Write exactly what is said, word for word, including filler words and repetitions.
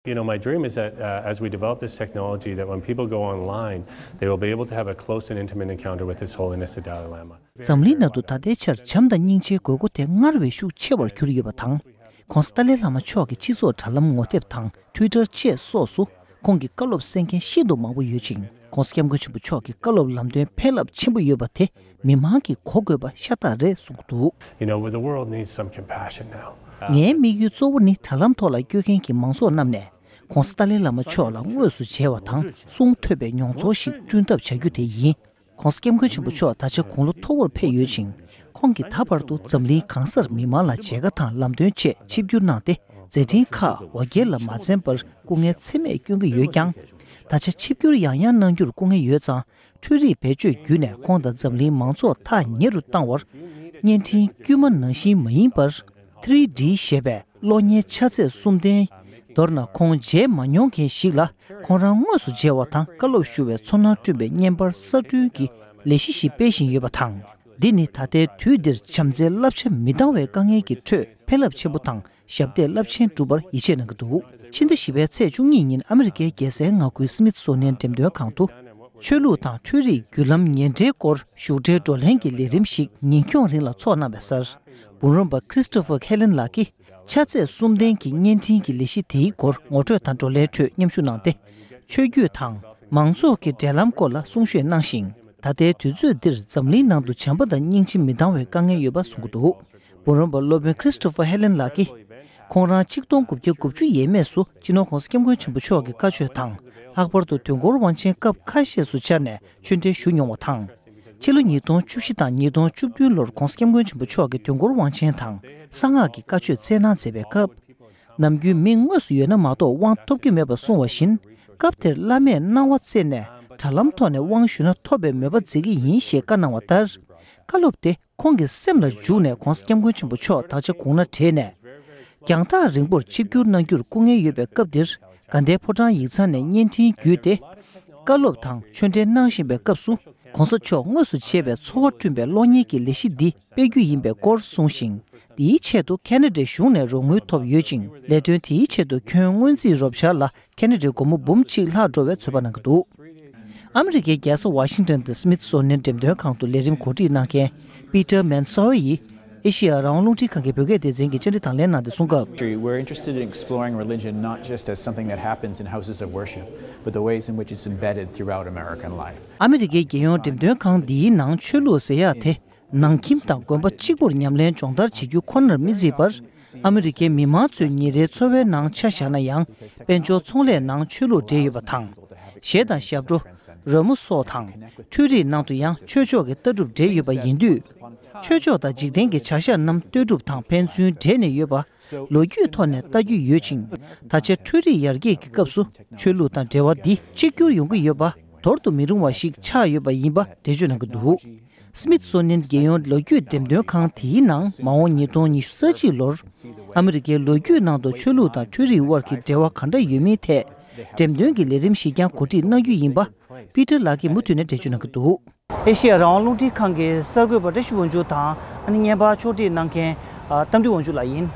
You know, my dream is that uh, as we develop this technology, that when people go online, they will be able to have a close and intimate encounter with His Holiness the Dalai Lama. འཛམ་གླིང་ནང་དུ་ད་ལྟའི་ཆར་བྱམས་དང་སྙིང་རྗེའི་དགོས་མཁོ་དེ་སྔར་བས་ཤུགས་ཆེ་བར་གྱུར་ཡོད་པ་དང་། ྋགོང་ས་ཏཱ་ལའི་བླ་མ་མཆོག་གི་སྤྱི་ཚོགས་དྲ་ལམ་ངོ་དེབ་དང་Twitter་བཅས་སོགས་སུ་ཁོང་གི་བཀའ་སློབ་གསན་མཁན་ཤིན་ཏུ་མང་པོ་ཡོད་ཅིང་། ྋགོང་ས་ྋསྐྱབས་མགོན་ཆེན་པོ་མཆོག་གི་བཀའ་སློབ་ལམ་སྟོན་ཕན་རླབས་ཆེན་པོ་ཡོད་པ་དེ་མི་མང་གིས་གོ་དགོས་པ་ཤ་སྟག་རེད་གསུངས་འདུག You know, the world needs some compassion now. ངའི་དམིགས་ཡུལ་གཙོ་བོ་ནི་དྲ་ལམ་ཐོག་ལ་བསྐྱོད་མཁན་གྱི་མང་ཚོགས་རྣམས་ནས་ྋགོང་ས་ཏཱ་ལའི་བླ་མ་མཆོག་ལ་དངོས་སུ་མཇལ་བ་དང་གསུང་ཐོས་པའི་མྱོང་ཚོར་ཞིག་བསྐྲུན་ཐབས་བྱ་རྒྱུ་དེ་ཡིན། ྋགོང་ས་ྋསྐྱབས་མགོན་ཆེན་པོ་མཆོག་ད་ཆ་དགུང་ལོ་མཐོ་བོར་ཕེབས་ཡོད་ཅིང་། ཁོང་གིས་ད་བར་དུ་འཛམ་གླིང་གང་སར་མི་མང་ལ་མཇལ་ཁ་དང་ལམ་སྟོན་ཆེད་ཆིབས་བསྒྱུར་གནང་སྟེ། མཛད་འཕྲིན་ཁག་འོ་བརྒྱལ་ལ་མ་འཛེམས་པར་སྐུ་ངལ་ཚད་མེད་བསྐྱོན་གྱི་ཡོད་ཀྱང་། ད་ཆ་ཆིབས་བསྒྱུར་ཡང་ཡང་གནང་རྒྱུར་སྐུ་ངལ་ཡོད་ཙང་། འཕྲུལ་རིག་བེད་སྤྱོད་བརྒྱུད་ནས་ཁོང་དང་འཛམ་གླིང་མང་ཚོགས་ཐག་ཉེ་རུ་བཏང་བར། བརྙན་འཕྲིན་དཀྱུས་མ་ནང་བཞིན་མ་ཡིན་པར། ཐི་རི་ཌི་ཞེས་པའི་གློག་བརྙན་ཆ་ཚད་གསུམ་ལྡན། མདོར་ན་ཁོང་མཇལ་མ་མྱོང་མཁན་ཞིག་ལ་ཁོང་རང་དངོས་སུ་མཇལ་བ་དང་བཀའ་སློབ་ཞུ་བའི་ཚོར་སྣང་བསྐྲུན་པའི་བརྙན་པར་གསར་སྐྲུན་གྱི་ལས་གཞི་ཞིག་སྤེལ་བཞིན་ཡོད་པ་དང་། འདི་ནི་ད་ལྟའི་དུས་འདིར་བྱམས་བརྩེའི་བསླབ་བྱ་མི་འདང་བའི་དཀའ་ངལ་གྱི་ཁྲོད་ཕན་རླབས་ཆེན་པོ་དང་ཞབས་འདེགས་རླབས་ཆེན་བསྒྲུབ་པར་ཡིད་ཆེས་གནང་གི་འདུག་ཕྱི་ཟླ་བཞི་པའི་ཚེས་བཅུ་གཉིས་ཉིན་ཨ་མི་རི་ཀའི་རྒྱལ་སའི་མངའ་ཁུལ་སྨིཐ་སོ་ནིའན་འགྲེམས་སྟོན་ཁང་དུ། ཆོས་ལུགས་དང་འཕྲུལ་རིག་བརྒྱུད་ལམ་ཉེ་འབྲེལ་སྐོར་བཞུགས་གྲལ་བགྲོ་གླེང་གི་ལས་རིམ་ཞིག་ཉིན་འཁྱོངས་རིང་ལ་ཚོགས་གནང་བའི་སར། འབུམ་རམས་པ་Christopher Helen་ལགས་ཀྱིས་ཆ་ཚད་གསུམ་ལྡན་གྱི་བརྙན་འཕྲིན་གྱི་ལས་གཞི་དེའི་སྐོར་ངོ་སྤྲོད་དང་བགྲོ་གླེང་ཁྲོད་མཉམ་ཞུགས་གནང་སྟེ། ཆོས་བརྒྱུད་དང་མང་ཚོགས་ཀྱི་འབྲེལ་ལམ་སྐོར་ལ་གསུང་བཤད་གནང་ཞིང་། ད་ལྟའི་དུས་ཚོད་འདིར་འཛམ་གླིང་ནང་དུ་བྱམས་པ་དང་སྙིང་རྗེ་མི་འདང་བའི་དཀའ་ངལ་ཡོད་པ་གསུངས་ཀྱི་འདུག་འབུམ་རམས་པ་སློབ་དཔོན་Christopher Helen་ལགས་ཀྱིས། ཁོང་རང་ཆིག་སྟོང་དགུ་བརྒྱ་དགུ་བཅུ་ཡས་མས་སུ་སྤྱི་ནོར་༧གོང་ས་༧སྐྱབས་མགོན་ཆེན་པོ་མཆོག་གི་བཀའ་ཆོས་དང་། ལྷག་པར་དུ་དུས་འཁོར་དབང་ཆེན་སྐབས་ཁ་ཤས་སུ་བཅར་ནས་ཆོས་འབྲེལ་ཞུ་མྱོང་བ་དང་། ཕྱི་ལོ་ཉིས་སྟོང་བཅུ་བཞི་དང་ཉིས་སྟོང་བཅུ་བདུན་ལོར་༧གོང་ས་༧སྐྱབས་མགོན་ཆེན་པོ་མཆོག་གི་དུས་འཁོར་དབང་ཆེན་དང་གསང་སྔགས་ཀྱི་བཀའ་ཆོས་སྩལ་གནང་མཛད་པའི་སྐབས། ནམ་རྒྱུན་མི་དངོས་སུ་ཡོད་ན་མ་གཏོགས་དབང་ཐོབ་ཀྱི་མེད་པ་གསུངས་བ་བཞིན། སྐབས་དེར་བླ་མས་གནང་བ་བསྩལ་ནས་དྲ་ལམ་ཐོག་ནས་དབང་ཞུས་ན་ཐོབ་པའི་མོས་པ་མཛད་ཀྱི་ཡིན་ཞེས་བཀའ་གནང་བ་ལྟར། བཀའ་སློབ་དེ་ཁོང་གི་སེམས་ལ་འཇུག་ནས་༧གོང་ས་༧སྐྱབས་མགོན་ཆེན་པོ་མཆོག་ད་ཆ་དགུང་ན་བགྲེས་ནས། རྒྱང་ཐག་རིང་པོར་ཆིབས་བསྒྱུར་གནང་རྒྱུར་སྐུ་ངལ་ཡོད་པའི་སྐབས་འདིར། དགའ་ལྡན་ཕོ་བྲང་ཡིག་ཚང་ནས་བརྙན་འཕྲིན་བརྒྱུད་དེ། བཀའ་སློབ་དང་ཆོས་འབྲེལ་གནང་བཞིན་པའི་སྐབས་སུ། ྋགོང་ས་མཆོག་དངོས་སུ་མཇལ་བའི་ཚོར་བ་བསྐྲུན་པའི་གློག་བརྙན་གྱི་ལས་གཞི་འདི་སྤེལ་རྒྱུ་ཡིན་པའི་སྐོར་གསུངས་ཤིང་། འདིའི་ཆེད་དུ་ཁེ་ན་ཌའི་གཞུང་ནས་རོགས་དངུལ་ཐོབ་ཡོད་ཅིང་། ལས་དོན་དེའི་ཆེད་དུ་ཁྱོན་སྔོན་རྩིས་རོགས་བྱ་ལ་ཁེ་ན་ཌའི་སྒོར་མོ་འབུམ་གཅིག་ལྷག་འགྲོ་བའི་ཚོད་དཔག་གནང་གི་འདུག་ཨ་མི་རི་ཀའི་རྒྱལ་ས་ཝ་ཤིང་ཊོན་དུ་སྨིཐ་སོ་ནིན་འགྲེམས་སྟོན་ཁང་དུ་ལས་རིམ་གོ་སྒྲིག་གནང་མཁན་པི་ཏར་མན་སོ་ཡིས་ཨེ་ཤེ་ཡ་རང་དབང་རླུང་འཕྲིན་ཁང་གི་བོད་སྐད་སྡེ་ཚན་གྱི་བཅར་འདྲི་དང་ལེན་གནང་སྟེ་གསུངས་སྐབས། We're interested in exploring religion not just as something that happens in houses of worship, but the ways in which it's embedded throughout American life. ཨ་མི་རི་ཀའི་རྒྱལ་ཡོངས་འགྲེམས་སྟོན་ཁང་འདིའི་ནང་ཆོས་ལུགས་ཟེར་ཡག་དེ། ནང་ཁྱིམ་དང་དགོན་པ་གཅིག་པུར་ཉམས་ལེན་སྦྱོང་བརྡར་བྱེད་རྒྱུ་ཁོ་ནར་མི་བརྩི་བར། ཨ་མི་རི་ཀའི་མི་མང་ཚོའི་ཉིན་རེའི་འཚོ་བའི་ནང་ཆ་བཞག་ན་ཡང་། དཔལ་འབྱོར་ཚོང་ལས་ནང་ཆོས་ལུགས་འདྲེས་ཡོད་པ་དང་། གཞས་དང་ཞབས་བྲོ། རོལ་མོ་སོགས་དང་། འཕྲུལ་རིག་ནང་དུ་ཡང་ཆོས་ཕྱོགས་ཀྱི་ལྟ་གྲུབ་འདྲེས་ཡོད་པ་ཡིན་དུས། ཆོས་ཕྱོགས་དང་འཇིག་རྟེན་གྱི་བྱ་གཞག་རྣམས་ལྟོས་གྲུབ་དང་ཕན་ཚུན་འདྲེས་ནས་ཡོད་པ། ལོ་རྒྱུས་ཐོག་ནས་ལྟ་རྒྱུ་ཡོད་ཅིང་། ད་ཆ་འཕྲུལ་རིག་ཡར་རྒྱས་ཀྱི་སྐབས་སུ་ཆོས་ལུགས་དང་འབྲེལ་བ་འདི་གཅིག་གྱུར་ཡོང་གི་ཡོད་པ་དོར་དུ་མི་རུང་བ་ཞིག་ཆགས་ཡོད་པ་ཡིན་པ་འགྲེལ་བརྗོད་གནང་གི་འདུག་སྨིཐ་སོ་ནིན་རྒྱལ་ཡོངས་ལོ་རྒྱུས་འགྲེམས་སྟོན་ཁང་དེའི་ནང་མ་འོངས་ཉིས་སྟོང་ཉི་ཤུ་རྩ་གཅིག་ལོར་ཨ་མི་རི་ཀའི་ལོ་རྒྱུས་ནང་དུ་ཆོས་ལུགས་དང་འཕྲུལ་རིག་དབར་གྱི་འབྲེལ་བ་ག་འདྲ་ཡོད་མིན་ཐད་འགྲེམས་སྟོན་གྱི་ལས་རིམ་ཞིག་ཀྱང་གོ་སྒྲིག་གནང་རྒྱུ་ཡིན་པ་པི་ཏར་ལགས་ཀྱིས་མུ་མཐུད་ནས་འགྲེལ་བརྗོད་གནང་གི་འདུག་ཨེ་ཤེ་ཡ་རང་དབང་རླུང་འཕྲིན་ཁང་གི་གསར་འགོད་པ་བཀྲ་ཤིས་དབང་ཕྱུག་དང་ཨ་ནི་བརྙན་པར་ཕྱོགས་སྒྲིག་གནང་མཁན་རྟ་མགྲིན་དབང་ཕྱུག་ལགས་ཡིན།